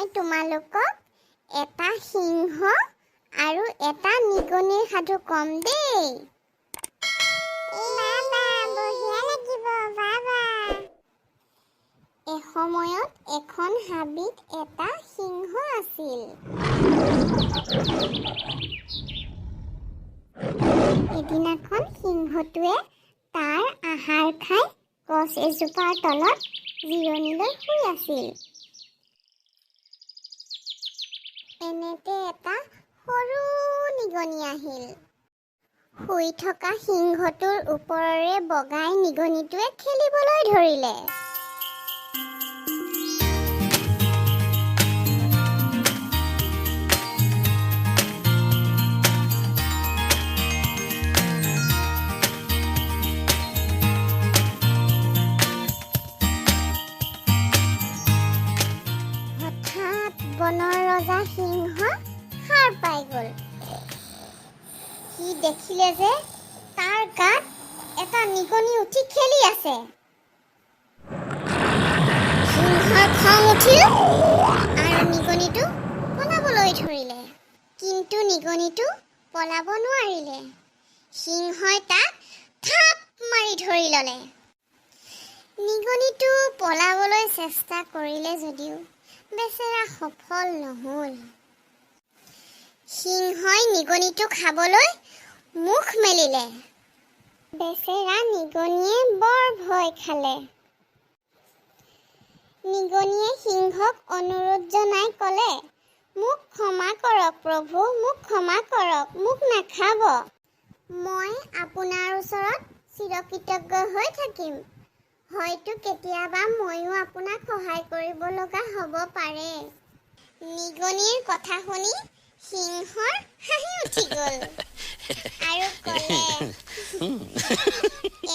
মই তোমালোকক এটা সিংহ আৰু এটা নিগনিৰ সাধু ক'ম দেই। বাবা, বঢ়িয়া লাগিব বাবা। এসময়ত এখন হাবিত এটা সিংহ আছিল। এদিনাখন সিংহটোৱে তাৰ আহাৰ খাই গছ এজোপাৰ তলত জিৰণি লৈ শুই আছিল। এনেতে এটা সৰু নিগনি আহিল। শুই থকা সিংহটোৰ ওপৰেৰে বগাই নিগনিটোৱে খেলিবলৈ ধৰিলে। হঠাৎ বনৰ ৰজা সিংহ সাৰ পাই গ'ল। সি দেখিলে যে তাৰ গাত এটা নিগনি উঠি খেলি আছে। সিংহৰ খং উঠিল আৰু নিগনিটো পলাবলৈ ধৰিলে। কিন্তু নিগনিটো পলাব নোৱাৰিলে। সিংহই তাক থাপ মাৰি ধৰি ল'লে। নিগনিটো পলাবলৈ চেষ্টা কৰিলে যদিও বেচেৰা সফল নহ'ল। সিংহই নিগনিটো খাবলৈ মুখ মেলিলে। বেচেৰা নিগনিয়ে বৰ ভয় খালে। নিগনিয়ে সিংহক অনুৰোধ জনাই ক'লে, "মোক ক্ষমা কৰক প্ৰভু, মোক ক্ষমা কৰক, মোক নাখাব। মই আপোনাৰ ওচৰত চিৰকৃতজ্ঞ হৈ থাকিম। হয়তো কেতিয়াবা ময়ো আপোনাক সহায় কৰিব লগা হ'ব পাৰে।" নিগনিৰ কথা শুনি সিংহৰ হাঁহি উঠি গ'ল আৰু ক'লে,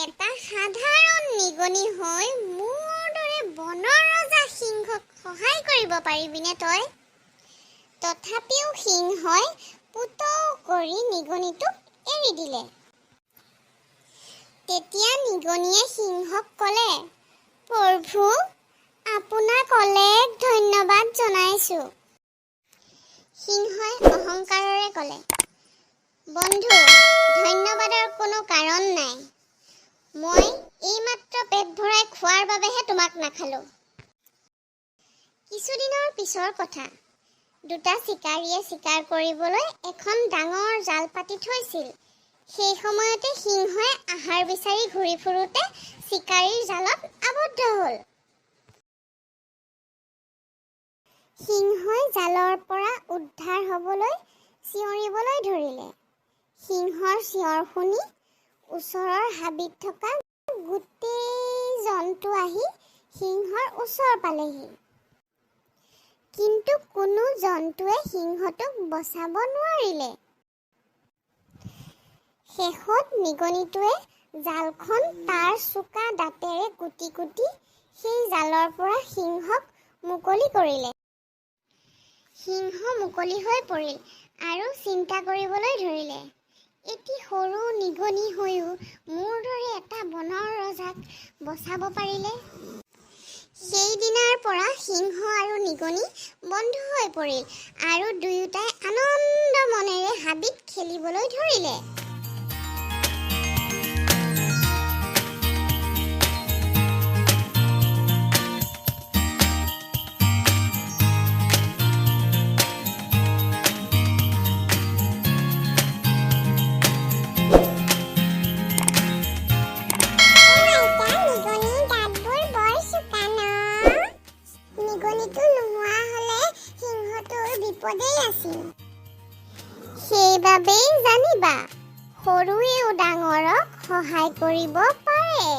"এটা সাধাৰণ নিগনি হৈ মোৰ দৰে বনৰ ৰজা সিংহক সহায় কৰিব পাৰিবিনে তই?" তথাপিও সিংহই পুতৌ কৰি নিগনিটোক এৰি দিলে। তেতিয়া নিগনিয়ে সিংহক ক'লে, "প্ৰভু, আপোনাক অলেখ ধন্যবাদ জনাইছো।" সিংহই অহংকাৰেৰে ক'লে, "বন্ধু, ধন্যবাদৰ কোনো কাৰণ নাই। মই এইমাত্ৰ পেট ভৰাই খোৱাৰ বাবেহে তোমাক নাখালো।" কিছুদিনৰ পিছৰ কথা। দুটা চিকাৰীয়ে চিকাৰ কৰিবলৈ এখন ডাঙৰ জাল পাতি থৈছিল। সেই সময়তে সিংহই আহাৰ বিচাৰি ঘূৰি ফুৰোঁতে চিকাৰীৰ জালত আবদ্ধ হ'ল। সিংহই জালৰ পৰা উদ্ধাৰ হ'বলৈ চিঞৰিবলৈ ধৰিলে। সিংহৰ চিঞৰ শুনি ওচৰৰ হাবিত থকা গোটেই জন্তু আহি সিংহৰ ওচৰ পালেহি। কিন্তু কোনো জন্তুৱে সিংহটোক বচাব নোৱাৰিলে। শেষত নিগনিটোৱে জালখন তাৰ চোকা দাঁতেৰে কুটি কুটি সেই জালৰ পৰা সিংহক মুকলি কৰিলে। সিংহ মুকলি হৈ পৰিল আৰু চিন্তা কৰিবলৈ ধৰিলে, এটি সৰু নিগনি হৈও মোৰ দৰে এটা বনৰ ৰজাক বচাব পাৰিলে। সেইদিনাৰ পৰা সিংহ আৰু নিগনি বন্ধু হৈ পৰিল আৰু দুয়োটাই আনন্দ মনেৰে হাবিত খেলিবলৈ ধৰিলে। আইতা, নিগনিৰ দাঁতবোৰ বৰ চোকা ন? নিগনিটো নোহোৱা হ'লে সিংহটোৰ বিপদেই আছিল। সেইবাবেই জানিবা, সৰুৱেও ডাঙৰক সহায় কৰিব পাৰে।